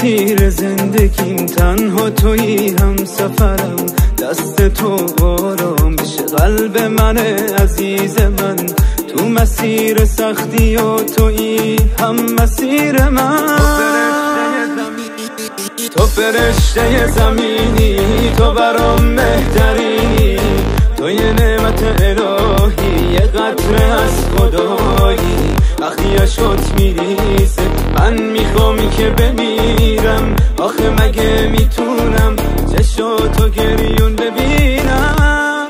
مسیر زندگیم تنها تویی هم سفرم، دست تو آرامش قلب من عزیز من، تو مسیر سختی و تویی هم مسیر من. تو فرشته زمینی، تو برام بهترینی، تو یه نعمت الهی، یه قطره از خدایی. وقتی عشقت میریزه من میخوام که بمیرم، آخه مگه میتونم چشاتو گریون ببینم.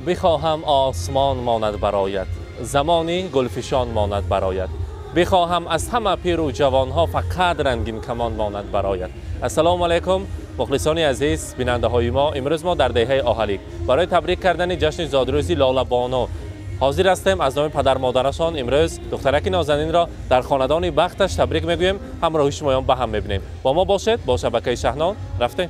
بخواهم آسمان ماند برایت، زمانی گلفشان ماند برایت، بخواهم از همه پیر و جوانها فقط رنگین کمان ماند برایت. السلام علیکم مخلصان عزیز، بیننده های ما، امروز ما در دهه آهلیک برای تبریک کردن جشن زادروزی لاله بانو حاضر هستیم. از نام پدر مادرشان امروز دخترک نازنین را در خاندان بختش تبریک میگوییم. همراهی شمایان به هم میبینیم. با ما باشید با شبکه شهنان. رفتیم.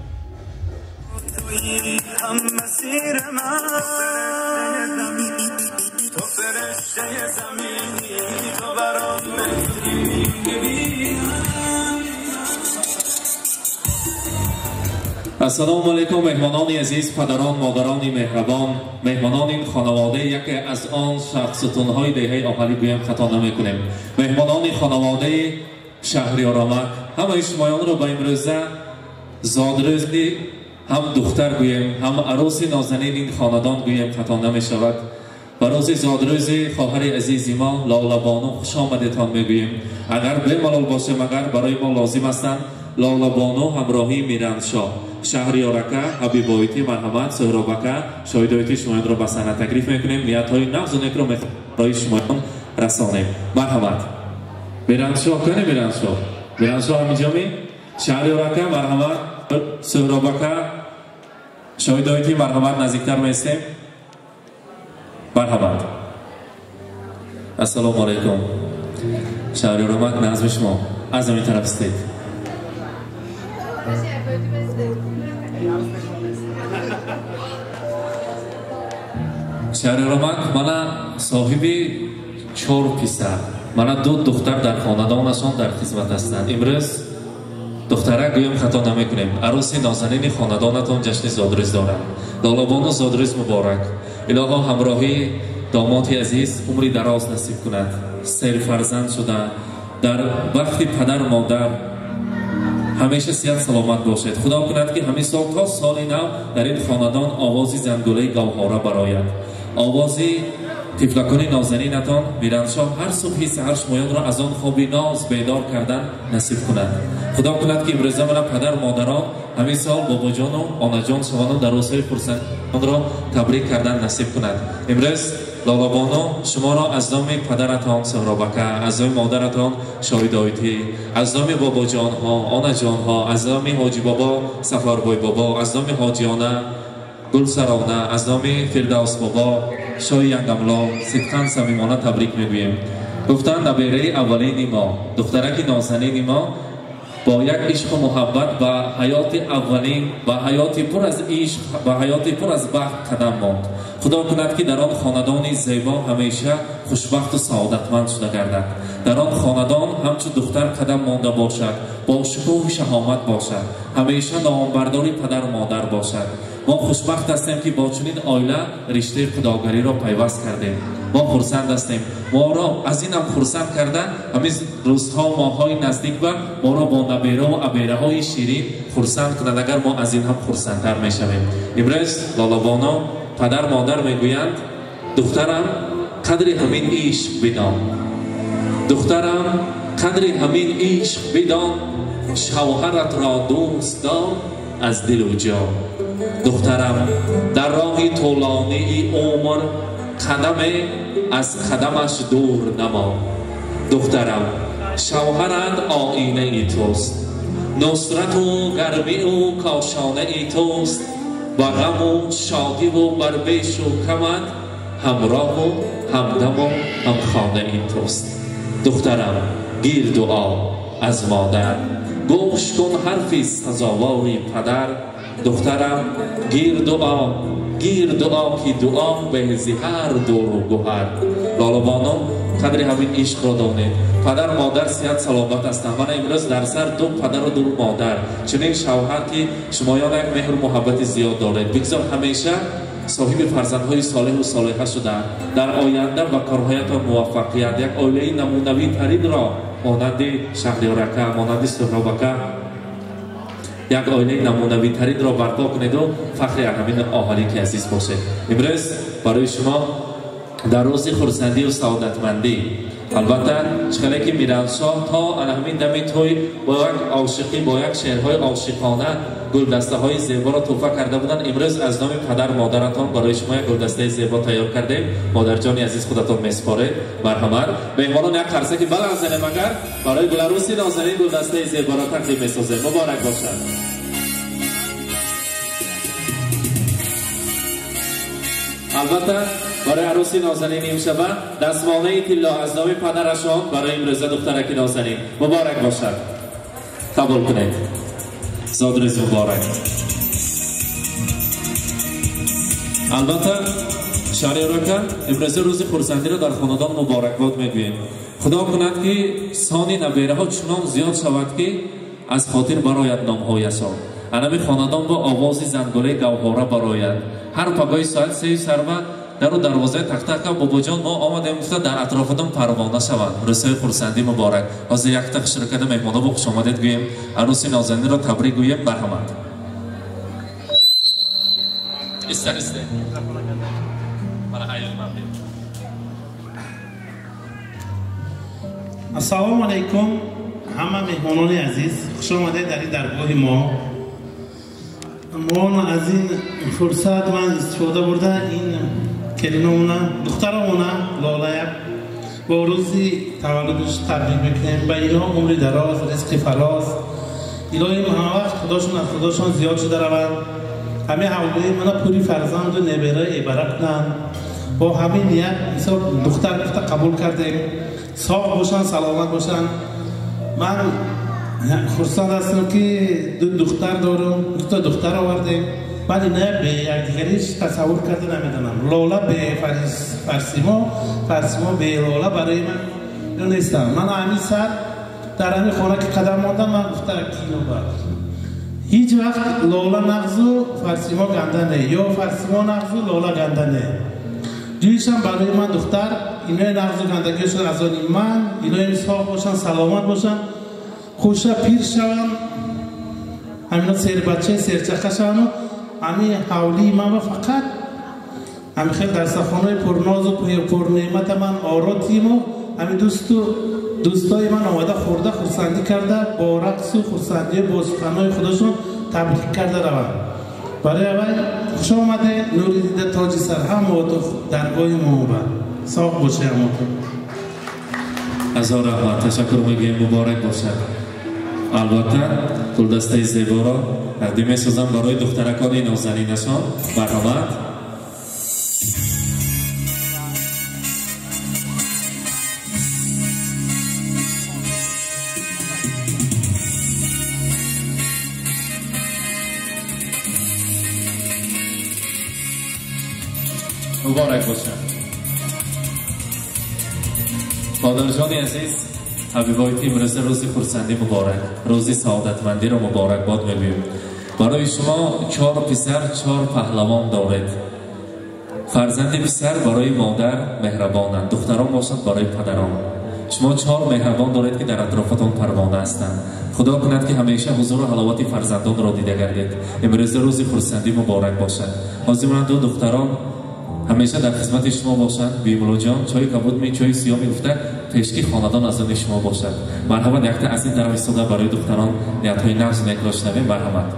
السلام علیکم مهمانان عزیز، پدران مادران مهربان، مهمانان این خانواده یکی از آن شخصتونهای دهه آهلی گویم خطا نمیکنیم. مهمانان خانواده شهریارآمد، همه شمایان رو به امروزه زادروزی هم دختر گویم هم عروس نازنین این خاندان گویم خطا نمیشود. و روز زادروز خواهر عزیز ما لاله بانو خوش آمدتان میگوییم. اگر به ملال باشه مگر برای ما لازم هستند لاله بانو همراهی میرانشاه، شهریارکه، حبیبایتی، مرحمت، سهرابکه، شاهدایتی شمایان را به صحنه تکلیف میکنیم. نیت‌های نغز و نیک را برای شمایان رسانیم. مرحمت میرانشاه کنه، میرانشاه، میرانشاه همینجا می، شهریارکه، مرحمت، سهرابکه، شاهدایتی، مرحمت، نزدیکتر میستیم. مرحمت. السلام علیکم شهریارآمد، نظم شما از این طرف استید. شهریارآمد мана соҳиби 4 писар, мана 2 духтар дар хонадонашон дар хизмат ҳастанд. Имрӯз духтара гӯем хато намекунем, арӯси нозанини хонадонатон ҷашни зодрӯз дорад. Лолабону зодрӯз муборак. Илоҳо ҳамроҳии домоди азиз умри дароз насиб кунад, серфарзанд шуда дар бахти падар модар ҳамеша сиҳат саломат бошед. Худо кунад ки ҳамин сол то соли нав дар ин хонадон овози зангулаи гавҳора барояд, овози тифлакони нозанинатон мираншоҳ ҳар субҳи саҳар шумоёнро аз он хоби ноз бедор кардан насиб кунад. Худо кунад ки имрӯза мана падар модарон ҳамин сол бобоҷону онаҷон шавану дар рӯзҳои хурсандонро табрик кардан насиб кунад. Имрӯз лолабону шуморо аз номи падаратон соҳробака, аз номи модаратон шоҳидоитӣ, аз номи бобоҷонҳо, онаҷонҳо, аз номи ҳоҷибобо сафарбойбобо, аз номи ҳоҷиёна гулсарона, аз номи фирдавс бобо шоҳи янгамло сидқан самимона табрик мегӯем. Гуфтанд набераи аввалини мо, духтараки нозанини мо бо як ишқу муҳаббат ба ҳаёти аввалин, ба ҳаёти пур аз ишқ, ба ҳаёти пур аз бахт қадам монд. Худо кунад ки дар он хонадони зебо ҳамеша хушбахту саодатманд шуда гардад. Дар он хонадон ҳамчун духтар қадам монда бошад, бо шукӯҳу шаҳомат бошад, ҳамеша номбардори падару модар бошад. Мо хушбахт ҳастем ки бо чунин оила риштаи худогариро пайваст кардем. Мо хурсанд ҳастем. Моро аз инам хурсанд карда ҳамин рӯзҳо, моҳҳои наздик ба моро бо набераву абераҳои ширин хурсанд кунад. Агар мо аз ин ҳам хурсандтар мешавем. Имрӯз лолабоно падар модар мегӯянд: духтарам қадри ҳамин ишқ бидон, духтарам қадри ҳамин ишқ бидон, шавҳаратро дӯст дор аз дилу ҷон. Духтарам дар роҳи тӯлонии умр қадаме аз қадамаш дур намо. Духтарам шавҳарат оинаи туст, нусрату гармиу кошонаи туст, ба ғаму шодиву бар бешу камат ҳамроҳу ҳамдаму ҳамхонаи туст. Духтарам гир дуо аз модар, гӯш кун ҳарфи сазовори падар. Духтарам гир дуо, гир дуо ки дуо беҳзи ҳар дуру гуҳар. Лолабону Қадри ҳамин ишқро донед. Падар модар сиҳат саломат ҳастанд. Мана имрӯз дар сар ду падару ду модар. Чунин шавҳар ки шумоён як меҳру муҳаббати зиёд доред. Бигзор ҳамеша соҳиби фарзандҳои солеҳу солиҳа шуданд. Дар оянда ба корҳоятон муваффақият, як оилаи намунавитаринро монанди Шаҳриёрака, монанди Суҳробака як оилаи намунавитаринро барпо кунеду фахри ҳамин оҳолӣ ки азиз бошед. Имрӯз барои шумо дар рӯзи хурсандию саодатмандӣ, албатта чӣ ки Мираншоҳ то ана ҳамин дами тӯй бо як ошиқӣ, бо як шеърҳои ошиқона гулдастаҳои зеборо тӯҳфа карда буданд. Имрӯз аз номи падар модаратон барои шумо як гулдастаи зебо тайёр кардем. Модарҷони азиз, худатон месупоред. Марҳамат. Меҳмонон як қарсаки баланд занем, агар барои гуларӯси нозанин гулдастаи зеборо тақдим месозем. Муборак бошад. Албатта барои арӯси нозанин имшаба дастмонаи тилло аз номи падарашон барои имрӯза духтараки нозанин. Муборак бошад. Қабул кунед. Зодрӯз муборак. Албатта Шаҳриёрака, имрӯза рӯзи хурсандиро дар хонадон муборакбод мегӯем. Худо кунад ки сони набераҳо чунон зиёд шавад ки аз хотир барояд номҳояшон. Анами хонадон бо овози зангулаи гавҳора барояд. Ҳар пагоҳи соат 3 сарва дару дарвозаи тақтака бобоҷон мо омадем гуфта дар атрофатон парвона шаванд. Рӯзҳои хурсандӣ муборак. Ҳозир якта хушракада меҳмоно бо хушомадед гӯем, арӯси нозанинро табрик гӯем. Марҳамат. Ассалому алайкум ҳама меҳмонони азиз, хуш омадед дар ин даргоҳи мо. Мо аз ин фурсат ман истифода бурда ин келиномона, духтаромона Лолая бо рӯзи таваллудаш табрик мекунем. Ба ино умри дароз, ризқи фароз, илоҳи ҳамавақт худошон аз худошон зиёд шуда раванд. Ҳамаи ҳавлои мана пури фарзанду небераи эбара кунанд. Бо ҳамин ният мисол духтар гуфта қабул кардем. Соғ бошанд, саломат бошанд. Ман хурсанд ҳастам ки ду духтар дорам, дута духтар овардем. Ман ина бе якдигариш тасаввур карда намедонам. Лола бе Фарсимо, Фарсимо бе Лола барои ман нестам. Ман ҳамин сар дар ҳамин хона ки қадам мондам, ман гуфта кино бад. Ҳеҷ вақт Лола нағзу Фарсимо ганда не, ё Фарсимо нағзу Лола ганда не. Дуишам барои ман духтар, инои нағзу гандагиашон аз они ман, инои соғ бошанд, саломат бошанд, хуша пир шаванд, ҳамино сербача серчақа шаванд. Ҳамин ҳавлии ман фақат ҳамин хел дарсахонаи пурнозу пурнеъмата ман оротиму ҳамин дӯсту дӯстои ман омада хӯрда хурсандӣ карда бо рақсу хурсандию бо суханҳои худашон табрик карда раванд. Барои аввал хуш омаде, нури дида тоҷи сар ҳамото даргоҳи мо ба соғ боше ҳамото. Ҳазор раҳмат, ташаккур мегӯем, муборак бошад. Албатта гулдастаи зеборо тақдим месозам барои духтаракони нозанинашон. Марҳамат. Муборак бошад. Модарҷони азиз, ҳабибои имрӯза рӯзи хурсандӣ муборак, рӯзи саодатмандиро муборакбод мегӯем. Барои шумо 4 писар, 4 паҳлавон доред. Фарзанди писар барои модар меҳрабонанд, духтарон бошанд барои падарон. Шумо 4 меҳрабон доред ки дар атрофатон парвона ҳастанд. Худо кунад ки ҳамеша ҳузуру ҳаловати фарзандонро дида гардед. Имрӯза рӯзи хурсандӣ муборак бошад. Ҳозир ман ду духтарон ҳамеша дар хизмати шумо бошанд. Бимулоҷон, чойи кабуд ми, чойи сиёҳ мегуфта, пешки хонадон аз они шумо бошад. Марҳамат, якта аз ин тараф истода барои духтарон ниятҳои нағзу некро шунавем. Марҳамат.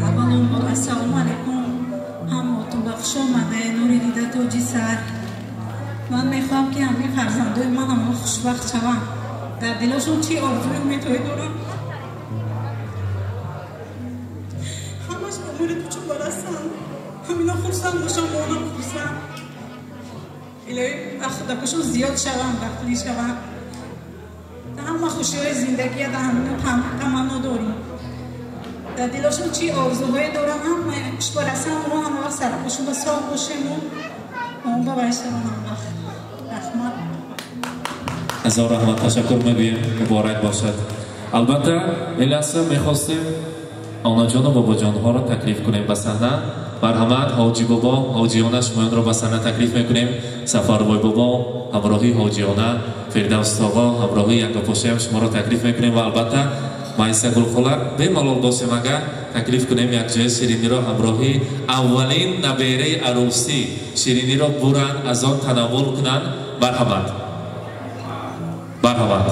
Аввалон ассалому алайкум ҳамаатон, ба хуш омаде, нури дида тоҷи сар. Ман мехоҳам ки ҳамаи фарзандои ман ҳама хушбахт шаванд. Дар дилашон чӣ орзую умедҳое дорам, ҳамаш ба мури кучум барасанд, ҳамино хурсанд бошам, монам хурсанд. Илоҳӣ бахудакашон зиёд шаванд, бахтли шаванд. Ҳама хушиҳои зиндагия дар ҳамино таманно дорем. Дар дилашон чӣ орзуҳое дорам, ҳама барасанд, мо ҳама вақт сарпошон ба соғ бошему Мо ба вайшавам вақт. Раҳмат. Ҳазор раҳмат, ташаккур мегӯем, муборак бошад. Албатта, ин лаҳза мехостем онаҷону бобоҷонҳоро таклиф кунем ба саҳна. Марҳамат, ҳоҷи бобо, ҳоҷиёна шумоёнро ба саҳна таклиф мекунем. Сафарбой бобо, ҳамроҳи ҳоҷиёна, Фирдавс тоғо, ҳамроҳи Янгопошаям шуморо таклиф мекунем ва албатта Майса Гулхола бемалол бошем агар таклиф кунем якҷоя шириниро ҳамроҳи аввалин набераи арӯсӣ шириниро буранд, аз он танаввул кунанд. Марҳамат. Марҳамат.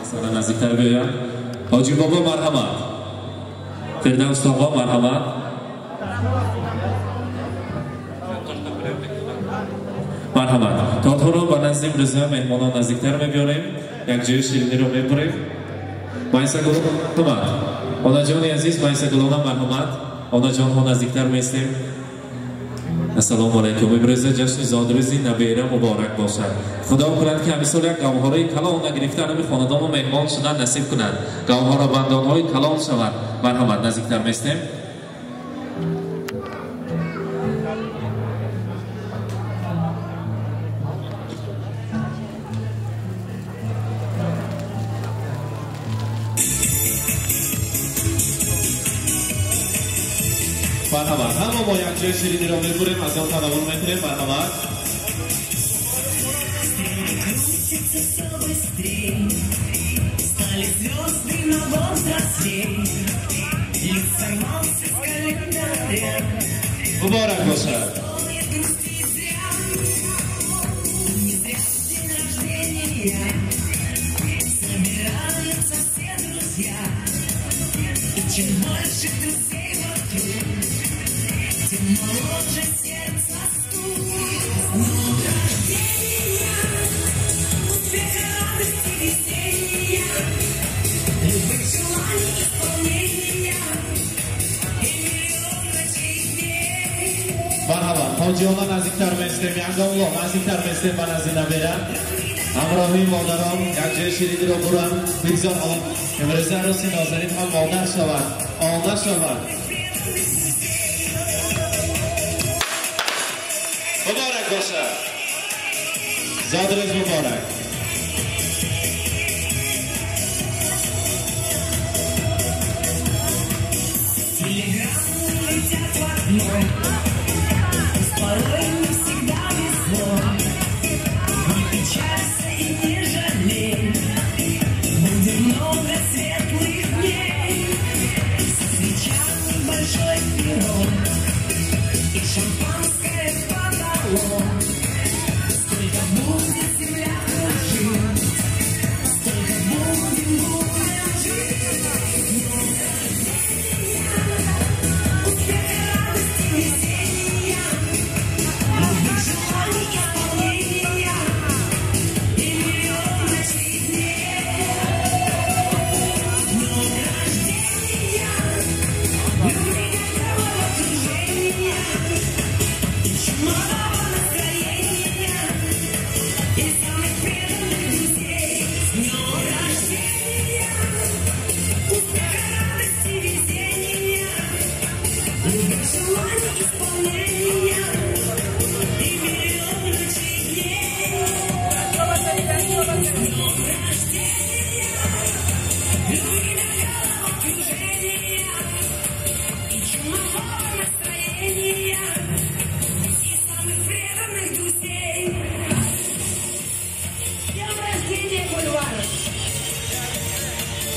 Сана наздиктар биёям. Ҳоҷи бобо марҳамат. Фирдавс тоғо марҳамат. Марҳамат. Тортҳоро ба назди имрӯза меҳмонон наздиктар мебиёрем, якҷоя шириниро мебурем. Майса Гулона марҳамат. Онаҷони азиз, Майса Гулона марҳамат. Онаҷонҳо наздиктар меистем. Ассалому алайкум. Имрӯза ҷашни зодрӯзи набера муборак бошад. Худо кунад ки ҳамисол як гавҳараи калон нагирифта ҳами хонадону меҳмон шудан насиб кунад. Гавҳарабандонҳои калон шавад. Марҳамат, наздиктар меистем. Марҳамат, ҳама мо якҷоя шириниро мебурем, аз он танаввул мекунем. Марҳамат. Муборак бошад. Моложе сердце стук, с днем рождения, успеха, радости, веселья, любых желаний исполнения и миллион ночей дней. Марҳабо, ҳоҷиёна наздиктар меистем, янгомло наздиктар меистем ба назди набера. Ҳамроҳи модарон якҷоя шириниро буранд, бигзор имрӯза арӯси нозанин ҳам модар шавад, она шавад. Муборак бошад. Зодрӯз муборак. Телеграммы летят в окно, порой не всегда везло. Не печалься и не жалей, будет много светлых дней. Со свечами большой пирог и шампанское. Сколько будет земля кружить, столько будем жить. Успеха, радости, веселья, любых желаний исполнения и миллион ночей дней. С днем рождения, любви головокружения и чумового настроения и самых преданных друзей. С днем рождения, успеха, радости, везения, любых желаний исполнения и миллион ночей дней. С днем рождения, любви до головокружения и чумового настроения. Преданных друзей. С днем рождения, Гульвар!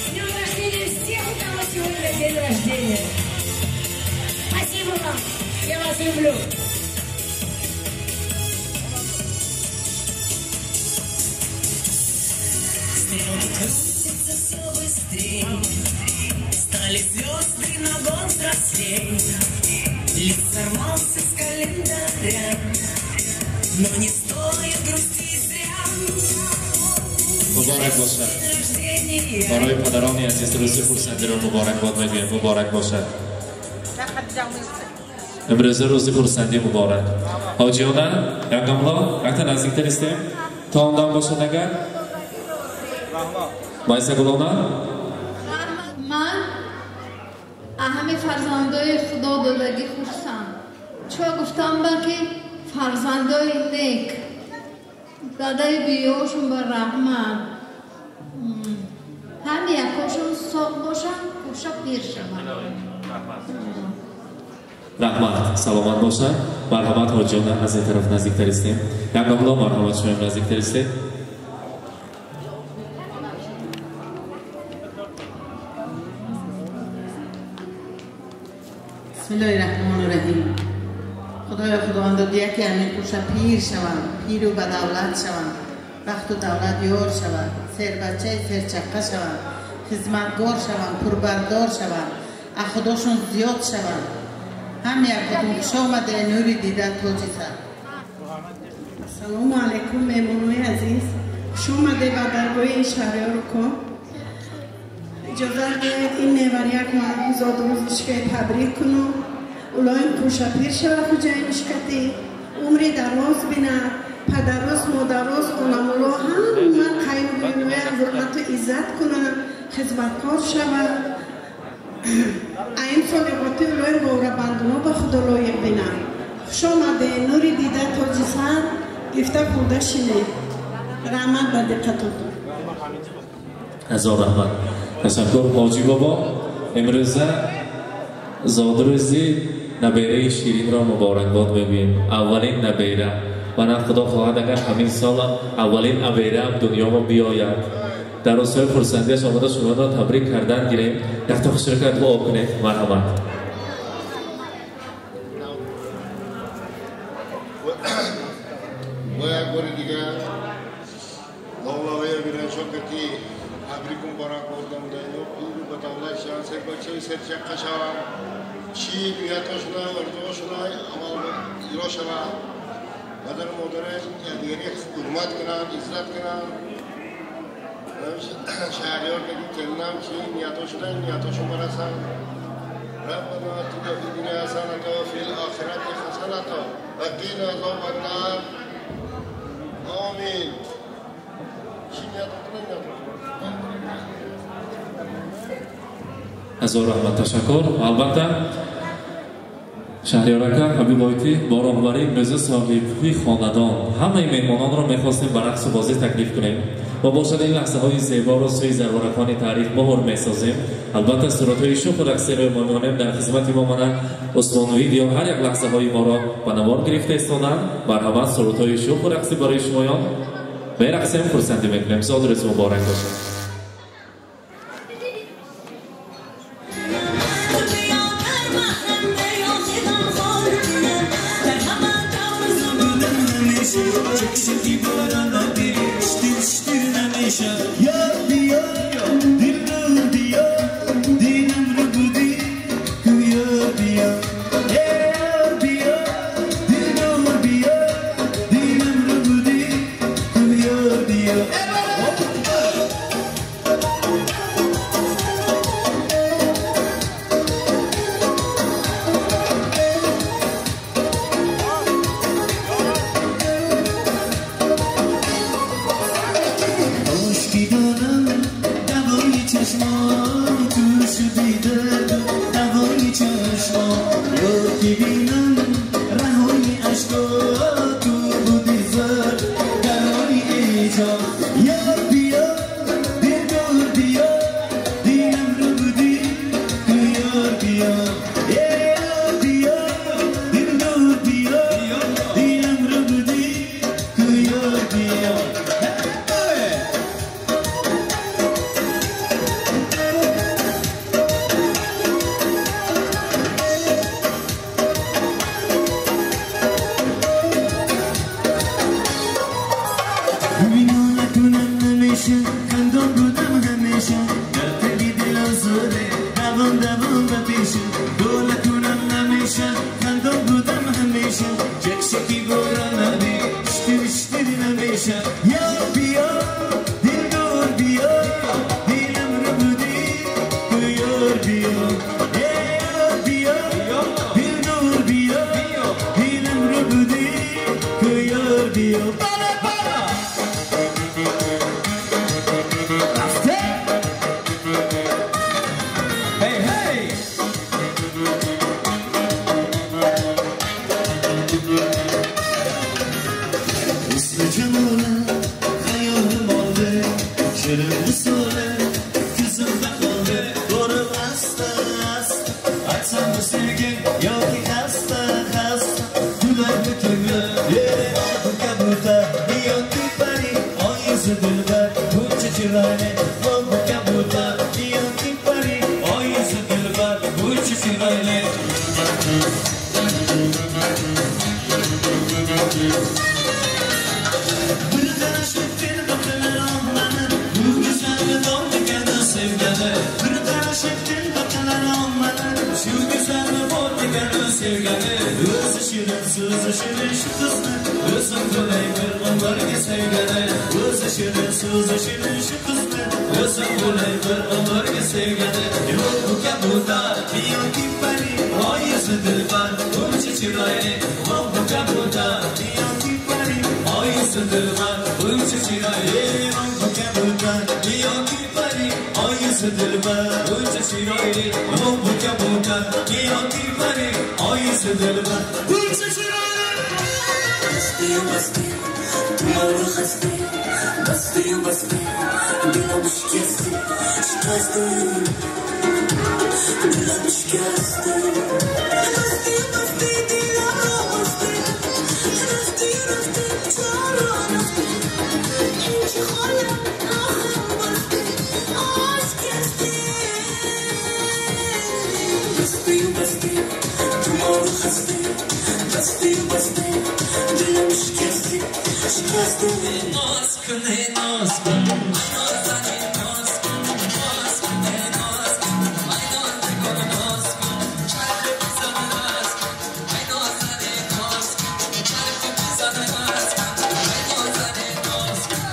С днем рождения всех, у кого сегодня день рождения! Спасибо вам! Я вас люблю! Стрелки крутятся все быстрее, стали звезды на год взрослей. Лист сорвался с календаря, но не стоит грустить зря. Муборак бошад. Барои падарони азиз рӯзи хурсандиро муборакбод мегӯем. Муборак бошад. Имрӯза рӯзи хурсандӣ муборак. Ҳоҷиёна, янгамло, якта наздиктар истем. То он дам бошад агар. Майса Гулона. Ман ҳами фарзандои Худо додагӣ хурсанд. Чо гуфтам ба ки Фарзандои нек, дадаи биёшон ба раҳмат, ҳами якошон соғ бошанд, кӯша пир шаванд. Раҳмат, саломат бошанд. Марҳамат, ҳоҷиёна, аз ин тараф наздиктар истем. Як домло, марҳамат, шумоям наздиктар истед. Бисмиллоҳи раҳмони раҳим. Худоё, худовандо, яке ҳамин кӯша пир шаванд, пиру ба давлат шаванд, бахту давлат ёр шаванд, сербачаи серчаққа шаванд, хизматгор шаванд, пурбардор шаванд, аз худошон зиёд шаванд. Ҳам якотун хуш омаде, нури дида, тоҷи сар. Ассалому алайкум, меҳмонои азиз, хуш омаде ба даргоҳи ин шаҳриёрукон. Иҷозат диҳед ин неварияк ман зодрӯзишкаи табрик кунам. Улоим кӯшапир шава, хуҷаи мишкатӣ, умри дароз бинад, падарӯз, модарӯз, оламуло ҳама қайнбуйнуя ҳурмату иззат кунад, хизматкор шавад. Аим солиғоти улоим воврабандуно ба худо лоиқ бинад. Хуш омаде, нури дида, тоҷи сар, гифта хӯрда шинед. Раҳмат ба диққатотон. Ҳазор раҳмат. Ташаккур, ҳоҷӣ бобо. Имрӯза зодрӯзи набераи ширинро муборакбод мегӯем. Аввалин набера. Мана худо хоҳад, агар ҳамин сол аввалин набераам дунёмо биёяд. Дар рӯзҳои хурсандиаш омада шуморо табрик кардан гирем. Якто хушрӯ дуо кунед. Марҳамат. Бо як бори дигар ловлавая бирачокати табрик муборак бурдам дайно пиру ба давлат шаванд, сербачаи серчаққа шаванд, чӣ ниятошона орзуошона амал иҷро шаванд, падару модаре якдигари ҳурмат кунанд, иззат кунанд. Шаҳриёр бегим келинам чӣ ниятошона ниятошон барасанд. ربنا آتنا في الدنيا حسنة وفي الآخرة حسنة وقنا عذاب النار. آمين. چی نیاتاتون نیاتاتون. Ҳазор раҳмат, ташаккур. Албатта, шаҳриёр ака Ҳабибойтӣ бо роҳбарии имрӯза соҳиби хонадон ҳамаи меҳмононро мехостем ба рақсу бозӣ таклиф кунем ва бошад ин лаҳзаҳои зеборо сӯи зарварақони таърих муҳр месозем. Албатта, суратҳои шӯху рақсиро мемонем дар хизмати мо. Мана Усмон видео ҳар як лаҳзаҳои моро ба навор гирифта истонанд. Марҳамат, суратҳои шӯху рақсӣ барои шумоён. Мерақсем, хурсандӣ мекунем. Зодрӯз муборак бошад. خندان بودم همیشه در تلی دل آزاده دوام دوام و پیشه. Sevgim yoki xasta xasta Gulay ko'nglim bu kabutar yoki pari oy yuzi dilbar buncha chiroyli bu kabutar yoki pari oy yuzi dilbar buncha chiroyli. Bir qarashib telba qilar ommani bu go'zalni borligini sevgani. Bir qarashib telba qilar ommani shu go'zalni borligini sevgani. O'zi shirin so'zi shirin shu qizni o'zim bo'lay bir umrga sevgani. O'zi shirin so'zi shirin shu qizni o'zim bo'lay bir umrga sevgani. Yo'q bu kabutar yoki pari oy yuzi dilbar buncha chiroyli. Voh bu kabutar yoki pari oy yuzi dilbar buncha chiroyli. Voh bu kabutar yoki pari oy yuzi dilbar buncha chiroyli. Voh bu kabutar yoki pari oy yuzi dilbar buncha chiroyli. Basti basti xasti basti basti dilim shikasti shikasti dilim shikasti basti basti dilim basti rafti rafti charo rafti inchi xolam rohim basti oshkasti basti basti tomorrow xasti basti basti dilim shikasti shikasti. Noz kun noz kun ay noz kun noz kun noz kun ay noz kun noz kun charx bizan noz kun ay noz noz kun charx bizan noz kun ay noz noz kun.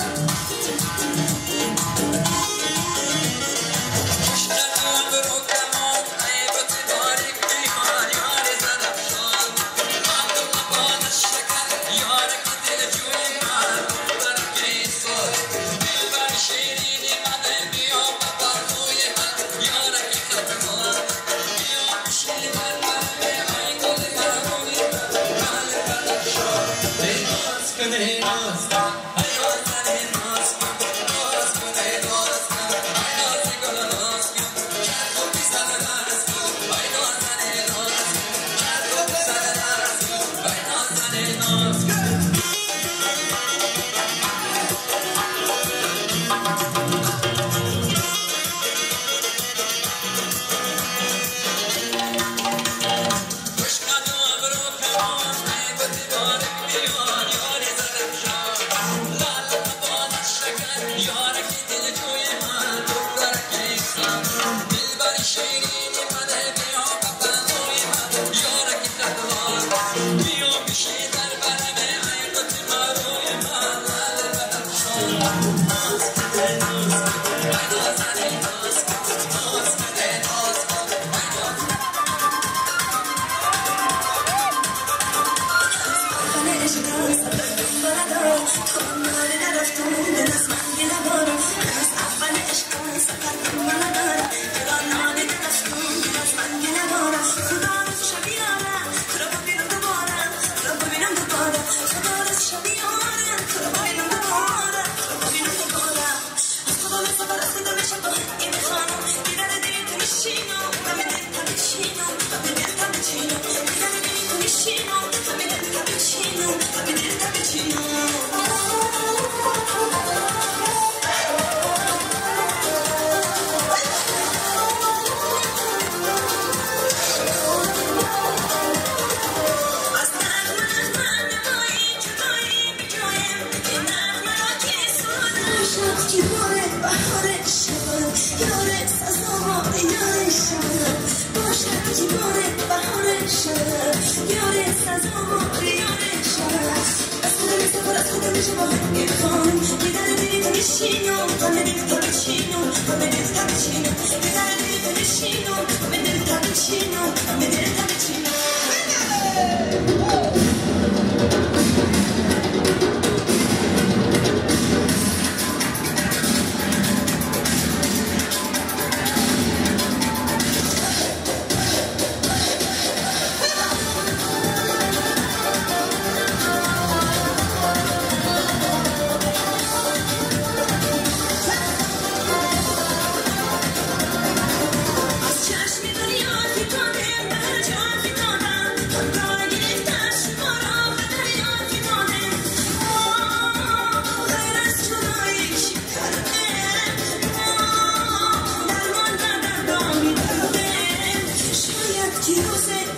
Аз чашми дунё фитонем.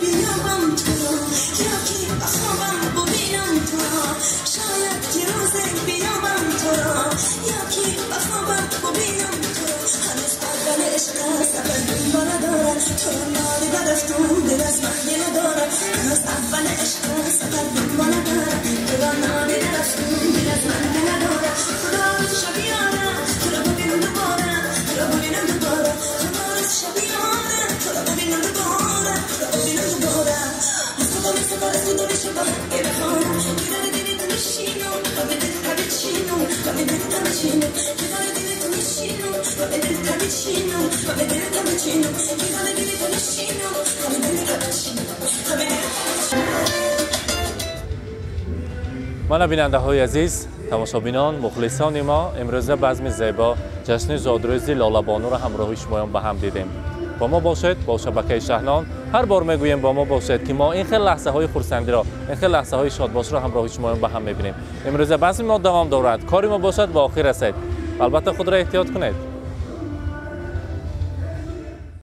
بیابم تو را، یا که بخوابم ببینم تو را. شاید که روز بیابم تو را، یا که بخوابم ببینم تو را. هنوز اول عشق سفر دنباله دارم، تو را نادیده رفتم دل از من دل دارم. هنوز اول عشق سفر دنباله دارم، تو را نادیده رفتم دل از من دل دارم. خدا روز شبیانه تو را ببینم دوباره، تو را ببینم دوباره. خدا روز شبیانه تو را ببینم دوباره، تو را ببینم دوباره. از تو می سپر از تو می شبه که بخوانم، کنار دل تو میشینم تا به دل تبچینم، تا به دل تبچینم. کنار دل تو میشینم تا به دل تبچینم، تا به دل تبچینم. کنار دل تو میشینم تا به دل تبچینم، تا به دل تبچینم. Мана бинандаҳои азиз, тамошобинон, мухлисони мо, имрӯза базми зебо ҷашни зодрӯзи Лолабонуро ҳамроҳи шумоён ба ҳам дидем. Бо мо бошед, бо шабакаи Шаҳнон. Ҳар бор мегӯем бо мо бошед, ки мо ин хел лаҳзаҳои хурсандиро, ин хел лаҳзаҳои шодбошро ҳамроҳи шумоён ба ҳам мебинем. Имрӯза базми мо давом дорад, кори мо бошад ба охир расед. Албатта худро эҳтиёт кунед.